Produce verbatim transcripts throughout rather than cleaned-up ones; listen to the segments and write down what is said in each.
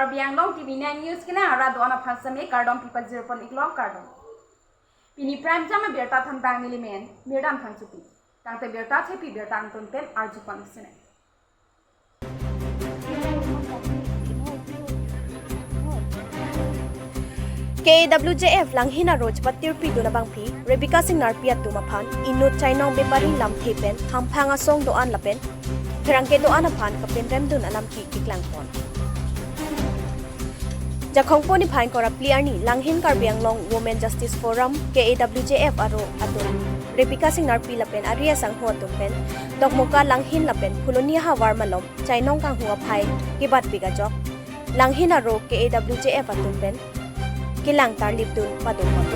Karbi Anglong T V nine News kena ara do-an aphan seme kardom pipajir pon iklo, kardom. Pini prime time abirta than bang nelimen Mirdan Phangchopi. Tangte birta thepi birta angton pen arju pon sene. K A W J F Langhin aro chepatirpi dun abangpi Rebecca Singnarpi atum aphan inut chainong bepari lamthe pen hamphang asong do-an lapen pherangke do-an aphan kapinrem dun alam ki keklang pon. Jakhong po niphai ingkoi ra phli arni Langhin Karbi Anglong Women Justice Forum, K A W J F aro atum Rebecca Singnarpi lapen ari asangho atum pen Dokmoka, Langhin lapen Phuloni ahavar malom chainong kanghu aphai kebatpik ajok Langhin aro K A W J F atum pen kelang tarlip dun padun pon.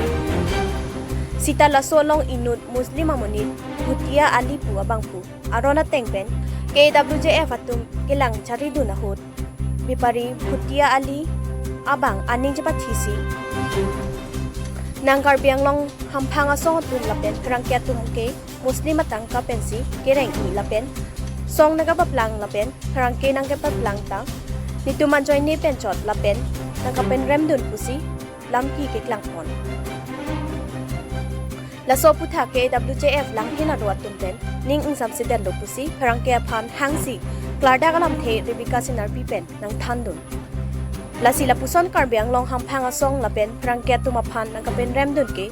Sita laso along inut Muslim amonit Bhutia Ali pu abangphu aron ateng pen K A W J F atum kelang chari dun ahut bepari Bhutia Ali abang aning chepathisi nang Karbi Anglong hamphang asong atum lapen pherangke atum ke Muslim atangka pensi kereng-i lapen song nangkapaplang lapen pherangke nangkepaplang ta netum ajoine pen chot lapen nangkapinrem dun pusi lam ki keklang pon. Laso aputhak K A W J F Langhin aro atum pen ning ingsamsedet lo pusi pherangke aphan hangsi klardak alamthe Rebecca Singnarpi pen nangthan dun. Lasi lapuson Karbi Anglong hamphang asong lapen pherangke atum aphan nangkapinrem dun ke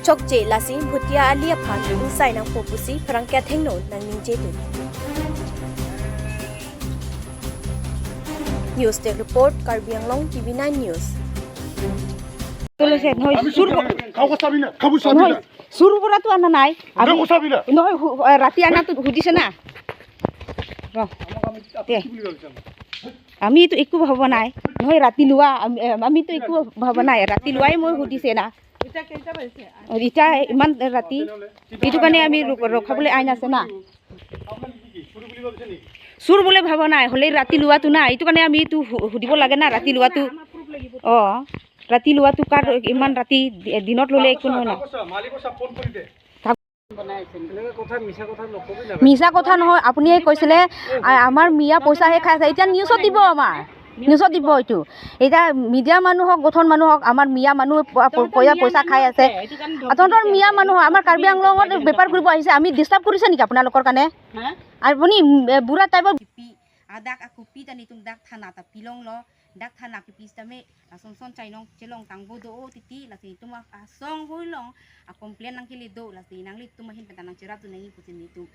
chokche, lasi Bhutia Ali aphan ingsai nangpo pusi pherangke athengno nangningje dun. News Desk Report, Karbi Anglong T V nine News. Tolo se, noi, আমি sur, চুৰ কৰি খাব চাবি না, খাব চাবি নহয়, না। চুৰ কৰাটো অনা নাই। আমি দেখো চাবি না। নহয়, হু-, এ, ৰাতি অনাটো সুধিছে না। ৰ। তে। আমিতো একো ভবা নাই। নহয়, ৰাতি লোৱা, আমি, এ, আমিতো একো ভবা নাই। ৰাতি লোৱাই মই সুধিছে না। এতিয়া ইমান ৰাতি। এইটো কাৰণে আমি ৰ-, ৰখাবলৈ আইন আছে না। চুৰ বুলি ভবা নাই, হ'লে ৰাতি লোৱাটো না, এইটো কাৰণে আমি এইটো সু-, সুধিব লাগে না, ৰাতি লোৱাটো। অ, ৰাতি লোৱাটো কাৰ, ইমান ৰাতি দি-, দিনত ল'লে একো নহয় না। মিছা কথা নহয়, আপুনিয়ে কৈছিলে, আ-, আমাৰ মিয়া পইচাহে খাই আছে। এতিয়া নিউজত দিব আমাৰ। নিউজত দিব এইটো। এতিয়া মিডিয়া মানুহ হওক, গঠন মানুহ হওক, আমাৰ মিয়া মানুহ প-, প-, পইচা, পইচা খাই আছে। তহঁতৰ মিয়া মানুহ, আমাৰ কাৰ্বি আংলঙত বেপাৰ কৰিব আহিছে, আমি ডিষ্টাৰ্ব কৰিছে নেকি আপোনালোকৰ কাৰণে? হা? আপুনি, উম, এ, বুঢ়া টাইপৰ। Adak akupi ta netum dak thana ta pilonglo, dak thana kipi sitame, lason son chainong chelong tangbo do-o titi, lasi netum a-, asong hoilong a-complain nangkele do, lasi nanglitum ahin pen ta nangcherap dun nangji pusi netum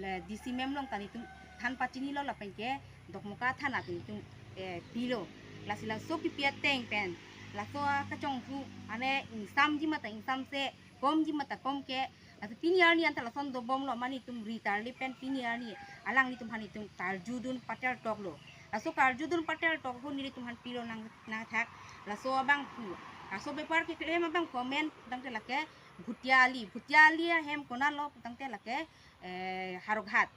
le D C ma'am along ta netum than pachinilo lapen ke Dokmoka thana ta netum, eh, pilo. Lasi laso kipi ateng pen, laso akachonghu ane ingsamji mata ingsamse, komji mata komke, lasi pini arni anta lason dobomlo, mane netum ri tarlip pen pini arni alanglitum aphan netum karjudun patertoklo. Laso karjudun patertok ahut nelitum aphan pilo nang, nangthak. Laso abangphu, laso bepar keklem abang comment tangte lake Bhutia Ali. Bhutia Ali ahem konatlo tangte lake, eh, Howraghat.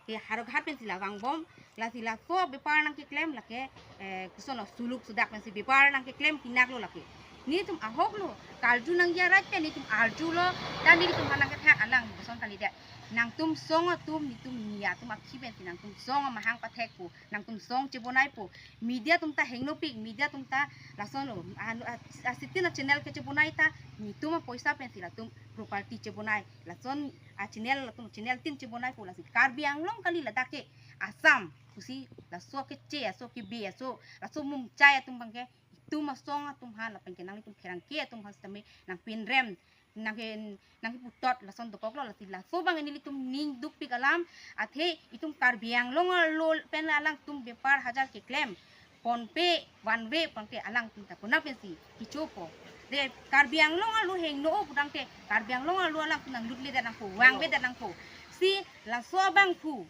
Ke Howraghat pensi la vangbom, lasi laso bepar nangkeklem lake, eh, koson lo, suluk sudak pensi bepar nangkeklem pinaklo lake. Netum ahoklo, karju nangji arat pen netum arjulo, dan netum aphan nangkethak alang boson kalidet. Nangtum song atum, netum miya atum akhi pensi nangtum song amahang pathekpo, nangtum song chebonaipo. Media atum ta hengnopik, media atum ta lasonlo, anu, a, a, sitin a-channel kechebonai ta, netum apoisa pensi latum property chebonai. Lason a-channel, latum channel tin chebonaipo, lasi Karbi Anglong kali, ladak ke Assam pusi, laso keche, laso kebe, laso, laso mumchai atum abangke, itum asong atum aphan lapen ke nanglitum pherangke atum aphan sitame nangpinrem, nangke, nangkeputot lason dokoklo, lasi laso abang nelitum ning dukpik alam, athe itum Karbi Anglong arlo pen alangtum bepar hajar keklem, PhonePe, OneWay, PhonePe alangtum ta konat pensi kechopo. De Karbi Anglong arlo hengno-o pudangte, Karbi Anglong arlo alangtum nanglutledet nangpo, vangvedet nangpo. Si laso abangphu,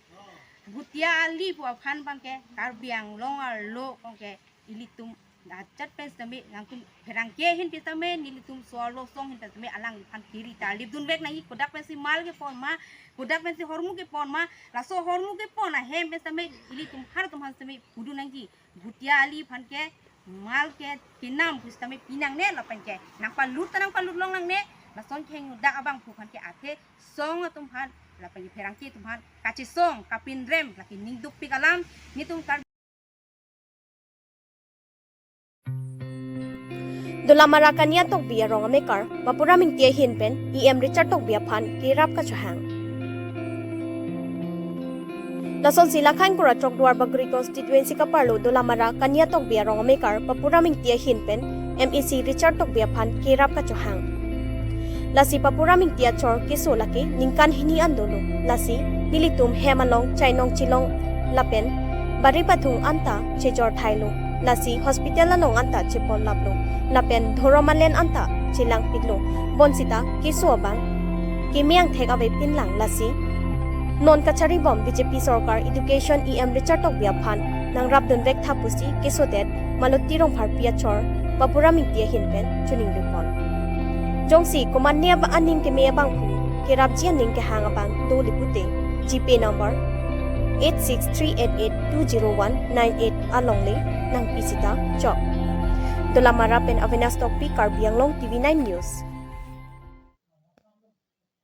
Bhutia Ali pu aphan abangke, Karbi Anglong arlo abangke, ilitum ajat pen sitame, nangtum pherangke ahin pen sitame, nelitum so-arlo asong ahin pen sitame, alangliphan kiri tarlip dunvek nangji, kodak pensi mal kepon ma, kodak pensi hormu kepon ma, laso hormu kepon ahem pen sitame, ilitum har atum aphan sitame pudun nangji. Bhutia Ali aphan ke mal ke kenam pusitame pinangne lapen ke nangpalut ta nangpalut long nangne, lason keheng dak abangphu aphan ke athe song atum aphan lapen ke pherangke atum aphan kachesong kapinrem lake ning dukpik alam netum kar Dolamara Kania Tokbi arong amekar Papuram Ingti ahin pen E M Richard Tokbi aphan kerap kachohang. Lasonsi Lakha ingkoi ra throk Duarbagori constituency kaparlo Dolamara Kania Tokbi arong amekar Papuram Ingti ahin pen M A C Richard Tokbi aphan kerap kachohang. Lasi Papuram Ingti achor keso lake ningkan hini an dolo. Lasi nelitum hem along chainong chelong lapen bari bathung anta chejor thailo. Lasi hospital along anta chepon laplo. Lapen dhorom alen anta chelangpiklo. Bonsita keso abang keme angthek avepinlang. Lasi non kacharibom B J P sorkar education E M Richard Tokbi aphan nangrapdun vektha pusi kesodet Maloti Rongpharpi achor Papuram Ingti ahin pen choningripon. Jongsi komatne aba aning keme abangphu kerapji aning kehang abang do le pute GPay number eight six three eight eight two zero one nine eight along le nangpi sita chok. Dolamara pen Avenas Tokbi, Karbi Anglong T V nine News.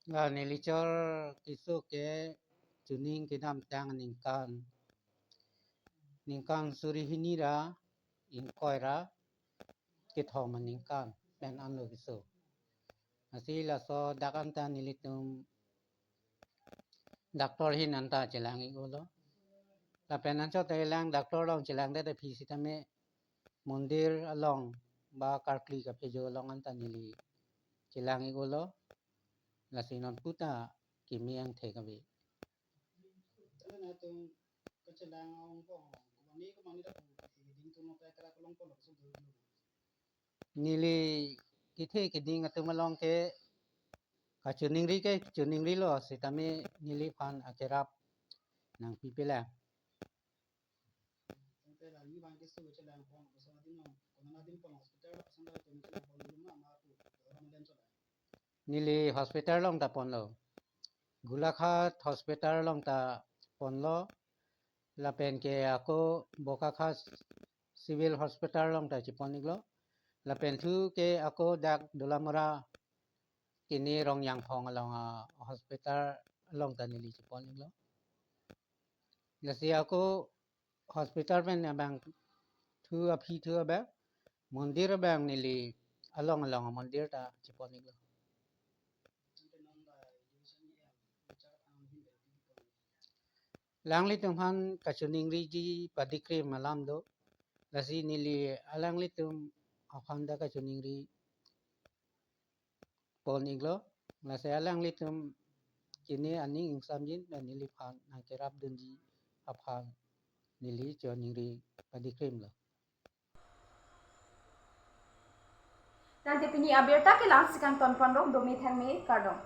La nelichor keso ke chuning kedamtang ningkan, ningkan suri hini ra ingkoi ra kethom aningkan pen anlo keso. Lasi laso dak anta nelitum doctor ahin anta chelang-iklo. Lapen anchot ta lang doctor along chelangdet aphi sitame mondir along ba karkli kaphejo along anta neli chelang-iklo. Lasi non puta keme angthek ave. Neli kethe keding atum along ke kachiningri ke chiningrilo, sitame neliphan akerap nangpipelang. Neli hospital along ta ponlo. Golaghat Hospital along ta ponlo. Lapen ke ako Bokakhas Civil Hospital along ta chepon-iklo. Lapen thu ke ako dak Dolamara kene Rongyangphong along a-hospital along ta neli chepon-iklo. Lasi ako hospital pen abang thu aphi thu abang mondir abang neli along along mondir ta chepon-iklo. Alanglitum aphan kachiningriji padikrim alam do. Lasi neli alanglitum aphan ta kachiningri pon-iklo. Lasi alanglitum kene aning ingsamjin pen neliphan nangkerapdunji aphan neli chiningri padikrimlo. Tangte pini abirta ke la-an si kangton ponlo, dome thangme, kardom.